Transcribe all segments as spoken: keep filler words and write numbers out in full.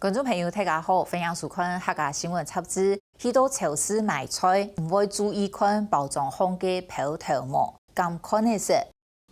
觀眾朋友，大家好，歡迎收看客家新聞雜誌。去到超市買菜，毋會注意看包裝項个標頭無？敢看會識？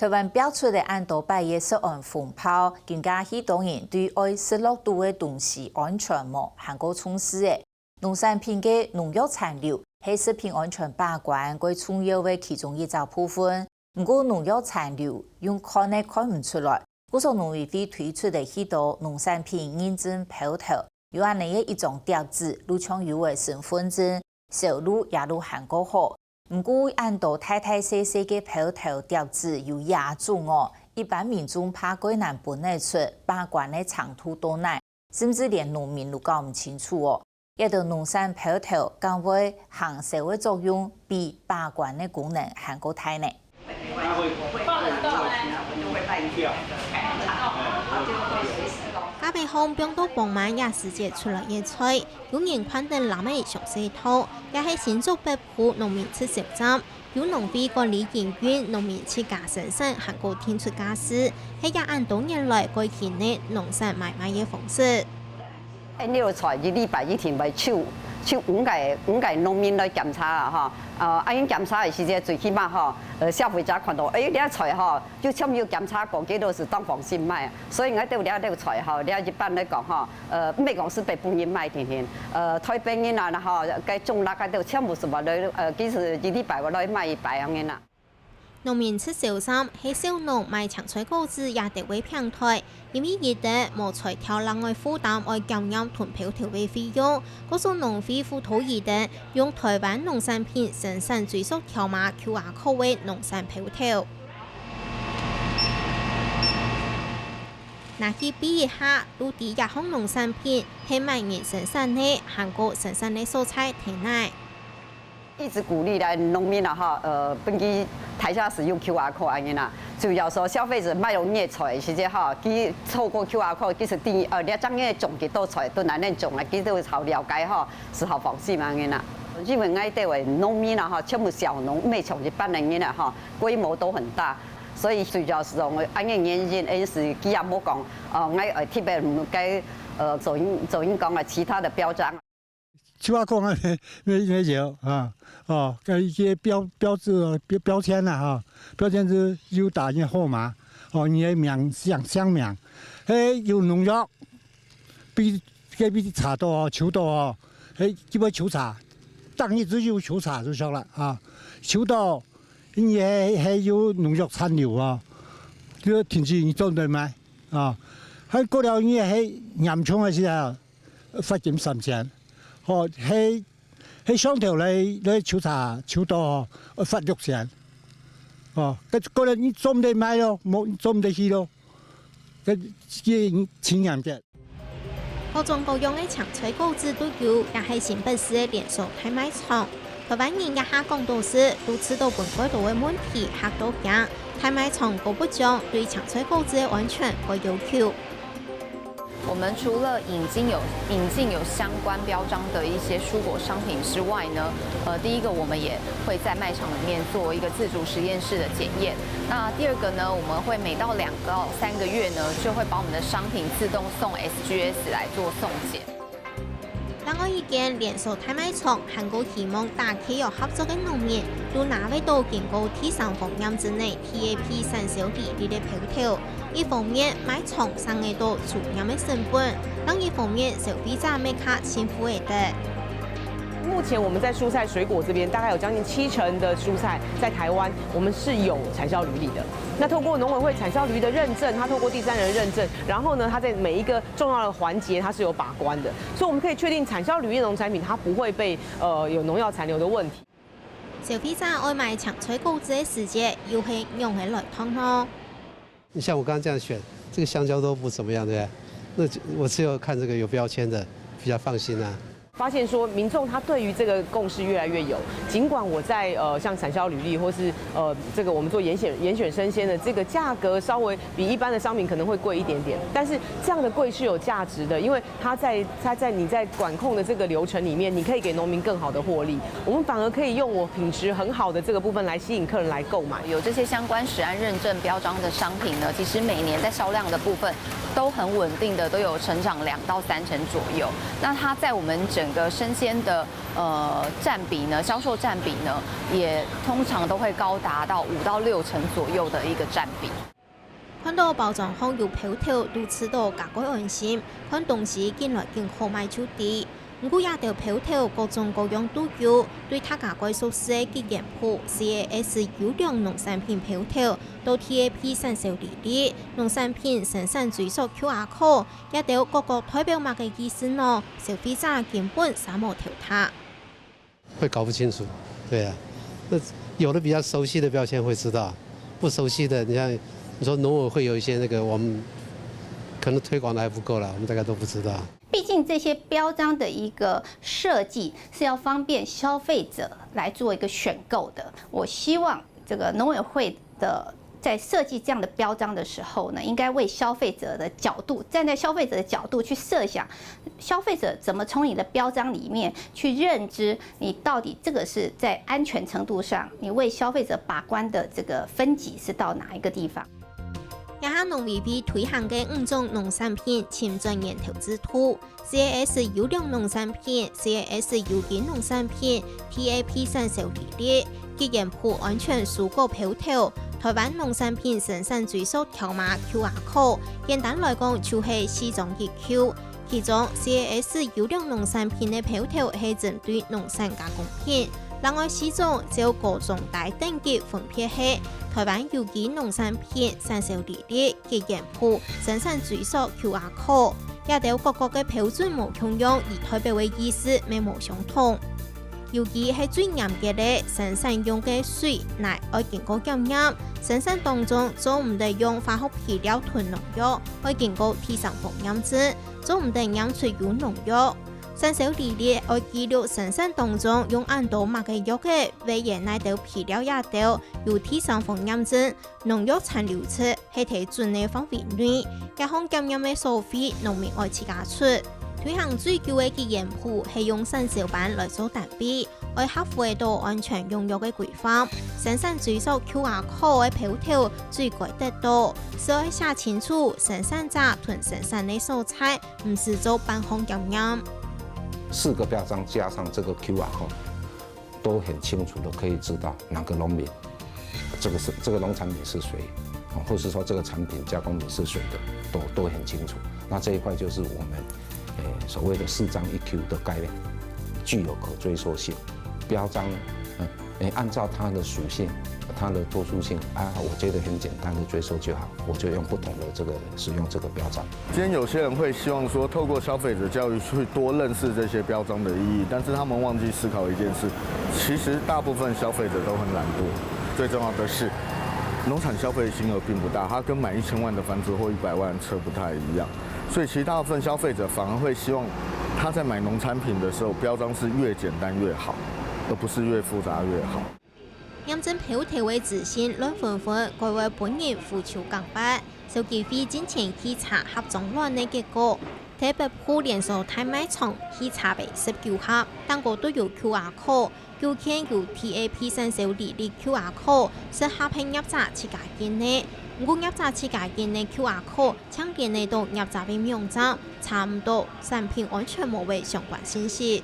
台灣爆出个恁多擺个食安風暴，更加許多人對愛食落肚个東西安全無還過重視欸。農產品个農藥殘留係食品安全把關蓋重要个其中一隻部分。毋過農藥殘留用看係看毋出來， 故所農委會推出个許多農產品認證標頭，有恁呢个一張貼紙，就像有个身分證，銷路也就還過好。毋過，恁多大大細細个標頭貼紙有野種哦，一般民眾怕蓋難分得出，把關个程度到哪，甚至連農民都搞毋清楚哦。 這兜農產標頭敢會行銷个作用，比把關个功能還過大呢？嘉北項放到傍晚夜時節出來个菜，有人擐等籃仔上市道，這係新竹北埔農民直銷站，由農會管理營運，農民自家生產還過定出價數，係這恁多年來蓋緊个農產買賣个方式。 𫣆這菜一禮拜一定會抽，抽五個，五個農民來檢查啊，吼。呃，恁樣檢查个時節，最起碼吼，呃，消費者看到，欸，這菜吼，就全部有檢查過，佢就係當放心買。所以𠊎兜這兜菜吼，這一般來講吼，呃，毋係講係北埔人買定定，呃，臺北人啊，然後該中壢个都全部係話來，呃，其實一禮拜會來買一擺恁樣啊。 農民直銷站係小農賣青菜果子也得个平台，因為佢等無再調另外負擔愛檢驗同標頭个費用，故所農會輔導佢等用臺灣農產品生產追溯條碼QR code个農產標頭。拿去比一下，就知這項農產品係麼人生產个，還過生產个所在在哪。 一直鼓勵來農民啊，吼，呃，分佢大家使用QR code恁樣啊。主要說消費者買到你个菜个時節吼，佢透過QR code，其實第一，呃，這張个種幾多菜，都哪能種啊，佢都好了解吼，係好放心恁樣啊。因為𠊎兜个農民啊，吼，全部小農，毋係像一般个人啊，吼，規模都很大，所以主要係用恁樣原因，因此佢也無講，呃，𠊎，呃，特別，嗯，該，呃，做，做人講个其他的標章。 就愛講啊，沒，沒有啊，哦，該一些標，標誌啊，標，標籤啊，哈，標籤係有打印號碼，哦，你个名，姓，姓名，係有農藥，比，該比查到哦，抽到哦，係，基本抽查，當日就有抽查就著了啊，抽到，你係，係有農藥殘留哦，就停止你做毋得賣啊，還過了你係嚴重个時候，罰金三千，吼，係 係上頭來，來抽查，抽到，哦，罰六千。哦，該過了你做毋得賣咯，無，做毋得去咯。該，該情形个。各種各樣个青菜果子都有，也係新北市个連鎖大賣場。臺灣人這下講到食，都試著分蓋多个問題嚇到驚。大賣場高不將對青菜果子个安全个要求。 我們除了引進有，引進有相關標章的一些蔬果商品之外呢，呃，第一個我們也會在賣場裡面做一個自主實驗室的檢驗。那第二個呢，我們會每到兩到三個月呢，就會把我們的商品自動送S G S來做送檢。另外一間連鎖大賣場還過希望打開个合作个農民，都拿會到經過第三方驗證个T A P產銷履歷个標頭。 一方面，賣場省得到抽驗个成本，另一方面，消費者乜較親赴會得。目前我們在蔬菜水果這邊，大概有將近七成的蔬菜在台灣，我們是有產銷履歷的。那透過農委會產銷履歷的認證，它透過第三人認證，然後呢，它在每一個重要的環節它是有把關的，所以我們可以確定產銷履歷的農產品它不會被，呃，有農藥殘留的問題。消費者愛買青菜果子个時節，又係仰仔來擇呢？ 你像我剛剛這樣選，這個香蕉都不怎麼樣，對不對？那就我只有看這個有標籤的，比較放心啊。发现说，民众他对于这个共识越来越有。尽管我在呃像产销履历，或是呃这个我们做严选严选生鲜的这个价格稍微比一般的商品可能会贵一点点，但是这样的贵是有价值的，因为它在它在你在管控的这个流程里面，你可以给农民更好的获利。我们反而可以用我品质很好的这个部分来吸引客人来购买。有这些相关食安认证标章的商品呢，其实每年在销量的部分都很稳定的，都有成长两到三成左右。那它在我们整个生鲜的呃占比呢，销售占比呢，也通常都会高达到五到六成左右的一个占比。看到包裝項有標頭，都試著較過安心，看東西緊來緊好賣就知。毋過這兜標頭各種各樣都有，對大家較熟悉个吉研部CAS優良農產品標頭，到TAP產銷履歷、農產品生產追溯QR code，這兜各各代表麼个意思呢？消費者根本嗄無頭大。会搞不清楚，对啊。那有的比较熟悉的标签会知道，不熟悉的，你看你说农委会有一些那个，我们可能推广的还不够啦，我们大概都不知道。毕竟这些标章的一个设计是要方便消费者来做一个选购的。我希望这个农委会的在设计这样的标章的时候呢，应该为消费者的角度，站在消费者的角度去设想，消费者怎么从你的标章里面去认知你到底这个是在安全程度上，你为消费者把关的这个分级是到哪一个地方。這下農委會推行个五種農產品侵佔源頭制度，CAS優良農產品、CAS有機農產品、TAP產銷履歷、吉研部安全蔬果標頭、台灣農產品生產追溯條碼QR code，簡單來講就係四張一舊。其中，CAS優良農產品个標頭係針對農產加工品，另外四種照高中低等級分別係台灣有機農產品產銷履歷、 吉研部、生產追溯QR code，這兜各國个標準無共樣，已代表个意思乜無相同。有機係最嚴格个，生產用个水泥愛經過檢驗，生產當中做毋得用化學肥料同農藥，愛經過第三方驗證，做毋得驗出有農藥。產銷履歷愛記錄生產當中用恁多麼个藥仔，餵養哪兜肥料這兜，有第三方驗證，農藥殘留值 係在準个範圍內，這項檢驗个所費農民愛自家出。推行最久个吉研部係用產銷班來做單位，愛合乎到安全用藥个規範。生產追溯QR code个標頭最該得著，係愛寫清楚生產者同生產个所在，毋使做半項檢驗。四个標章加上这个QR code，都很清楚的可以知道哪个农民，这个是这个农产品是谁，或是说这个产品加工品是谁的，都都很清楚。那这一块就是我们，诶，所谓的四张一 Q 的概念，具有可追溯性。标章，嗯，诶，按照它的属性、它的特殊性啊，我觉得很简单的追溯就好，我就用不同的这个使用这个标章。 今天有些人会希望说，透过消费者教育去多认识这些标章的意义，但是他们忘记思考一件事，其实大部分消费者都很懒惰。最重要的是，农产消费金额并不大，它跟买一千万的房子或一百万的车不太一样。所以其实大部分消费者反而会希望他在买农产品的时候，标章是越简单越好，而不是越复杂越好。 驗證標頭个資訊亂紛紛，該會分人呼求更快。消基會進前去查盒裝卵个結果，在北埔連鎖大賣場去查忒十九盒，頂高都有QR code，有件有TAP產銷履歷QR code，十盒係業者自家印个。毋過業者自家印个QR code，淨連得到業者个網站，查毋到產品安全無个相關信息。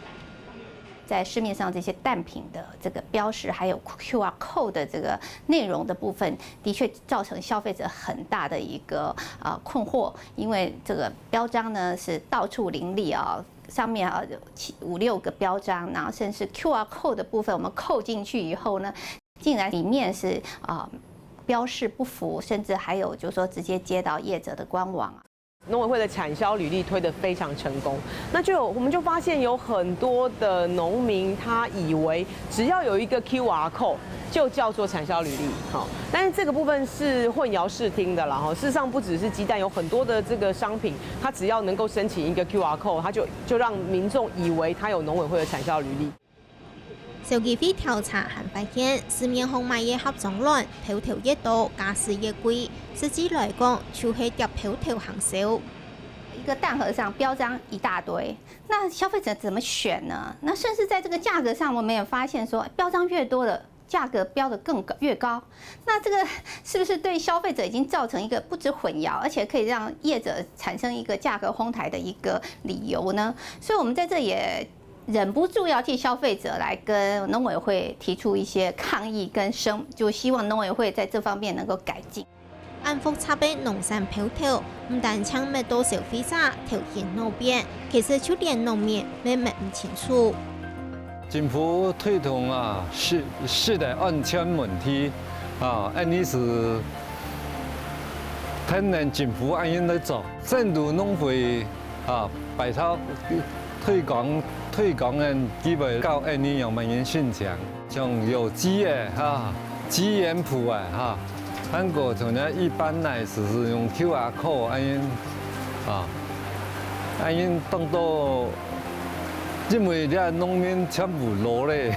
在市面上这些蛋品的这个标示，还有 QR code 的这个内容的部分，的确造成消费者很大的一个呃困惑，因为这个标章呢是到处林立啊，上面啊有七五六个标章，然后甚至 QR code 的部分，我们扣进去以后呢，竟然里面是啊、呃标示不符，甚至还有就是说直接接到业者的官网。农委会的产销履历推得非常成功，那就有我们就发现有很多的农民他以为只要有一个 Q R code 就叫做产销履历，好，但是这个部分是混淆视听的啦，哈。事实上不只是鸡蛋，有很多的这个商品，它只要能够申请一个 Q R code，它就就让民众以为它有农委会的产销履历。 消基會調查還發現，市面項賣个盒裝卵，標頭越多，價數越貴，實際來講，就係貼標頭行銷。一个蛋盒上标章一大堆，那消费者怎么选呢？那甚至在这个价格上，我们也发现说，标章越多了，价格标得更高，越高。那这个是不是对消费者已经造成一个不止混淆，而且可以让业者产生一个价格哄抬的一个理由呢？所以我们在这也忍不住要替消费者来跟农委会提出一些抗议跟声，就希望农委会在这方面能够改进。恁複雜个農產標頭，毋單淨搣到消費者頭暈腦變，其實就連農民乜搣毋清楚。政府推動啊，食，食个安全問題啊，恁呢係跈等政府恁樣來做，真正農會 啊，拜託推廣，推廣个機會到恁呢樣乜人申請，像有機个哈，資源部个哈，還過像這一般來係用QR code恁樣啊，恁樣當多，因為這農民全部老咧，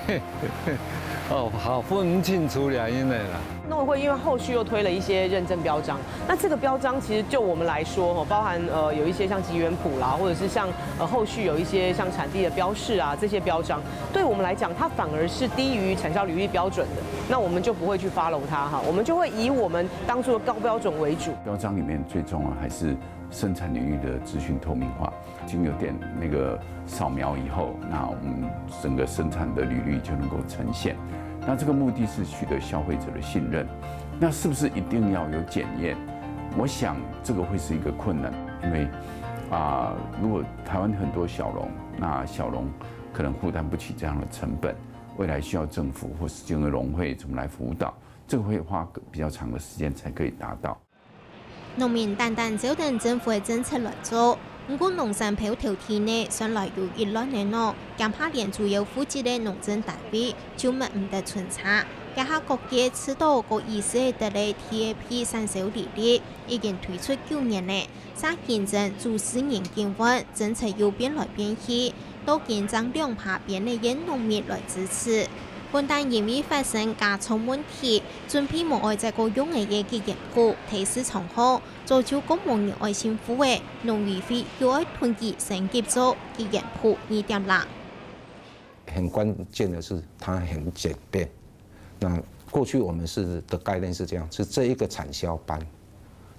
哦，好分毋清楚這樣个啦。農委會因為後續又推了一些認證標章， 那這個標章其實就我們來說，吼，包含，呃，有一些像機緣譜啦，或者是像，呃，後續有一些像產地的標示啊，這些標章，對我們來講，它反而是低於產銷履歷標準的，那我們就不會去 follow 它哈，我們就會以我們當初的高標準為主。標章裡面最重要還是生產領域的資訊透明化。 經由電，那個掃描以後，那我們整個生產的履歷就能夠呈現。那這個目的是取得消費者的信任。那是不是一定要有檢驗？我想這個會是一個困難，因為，啊，如果台灣很多小農，那小農可能負擔不起這樣的成本，未來需要政府或是經由農會怎麼來輔導，這個會花比較長的時間才可以達到。 農民單單照等政府个政策來做，毋過農產標頭地呢，算來有一亂个呢，驚怕連主要負責个農政單位就搣毋得春茶。這下各界試著較仔細个第一批產銷履歷，已經推出九年了，嗄競爭主持人更換，政策又變來變去， 到今正兩派邊个農民來支持。分擔因為發生加重問題，準備無愛再過用个个基因譜，在市場項，早就過無人愛信服个，農委會又愛同佢升級做基因譜二點零。很關鍵的是，它很簡便。那過去我們是的概念是這樣，是這一個產銷班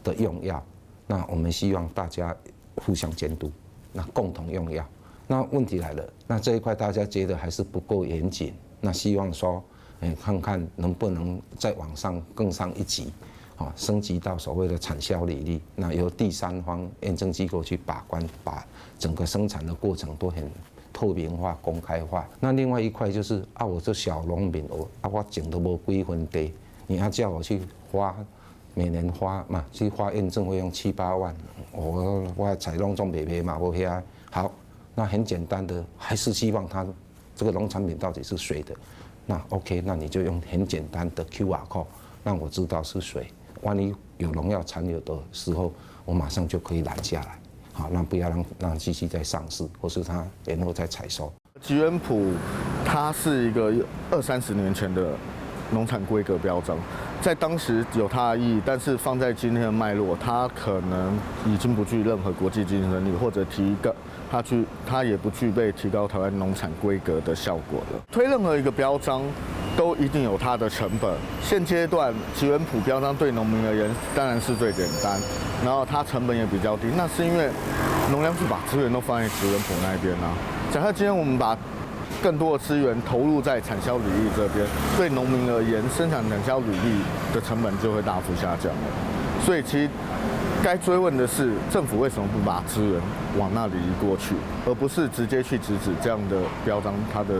的用藥，那我們希望大家互相監督，那共同用藥。那問題來了，那這一塊大家覺得還是不夠嚴謹，那希望說，哎，看看能不能再往上更上一級，啊，升級到所謂的產銷履歷，那由第三方驗證機構去把關，把整個生產的過程都很透明化、公開化。那另外一塊就是啊，我這小農民，我啊，我種都無幾分地，你要叫我去花 每年花嘛，去花驗證費用七八萬，我，我的菜攏總賣賣嘛，無遐。好，那很簡單的，還是希望它這個農產品到底是誰的。那OK，那你就用很簡單的QR code，讓我知道是誰。萬一有農藥殘留的時候，我馬上就可以攔下來。好，那不要讓，讓繼續再上市，或是它然後再採收。 吉原谱它是一個二三十年前的農產規格標章，在當時有它的意義，但是放在今天的脈絡，它可能已經不具任何國際競爭力，或者提高它具，它也不具備提高台灣農產規格的效果了。推任何一個標章，都一定有它的成本。現階段吉原谱標章對農民而言當然是最簡單，然後它成本也比較低，那是因為農糧署把資源都放在吉原谱那一邊啊。假設今天我們把 更多的資源投入在產銷履歷這邊，對農民而言，生產產銷履歷的成本就會大幅下降了。所以其實該追問的是，政府為什麼不把資源往那裡移過去，而不是直接去直指這樣的標章，它的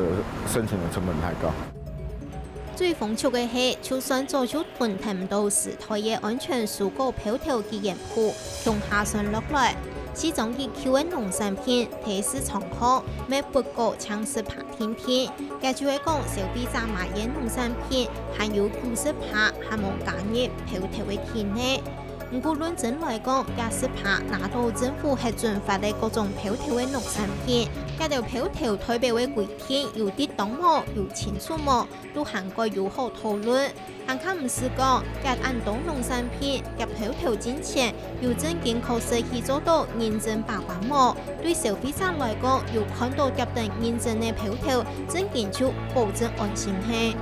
申請的成本太高。最風趣个係，就算早就囤忒毋到時代个安全蔬果、標頭、基因譜，共下算落來，四張一Q个農產品，在市場項賣不過淨十趴定定。該就係講，消費者買个農產品，還有九十趴還無加入標頭个體內。毋過論真來講，這十趴拿到政府核准發个各種標頭个農產品，這兜標頭代表个規定有得當無，有清楚無， 都還過有好討論。還較毋使講，這恁多農產品，這標頭進前有正經確實去做到認證把關無？對消費者來講，有看到貼等認證个標頭，正經就保證安心係。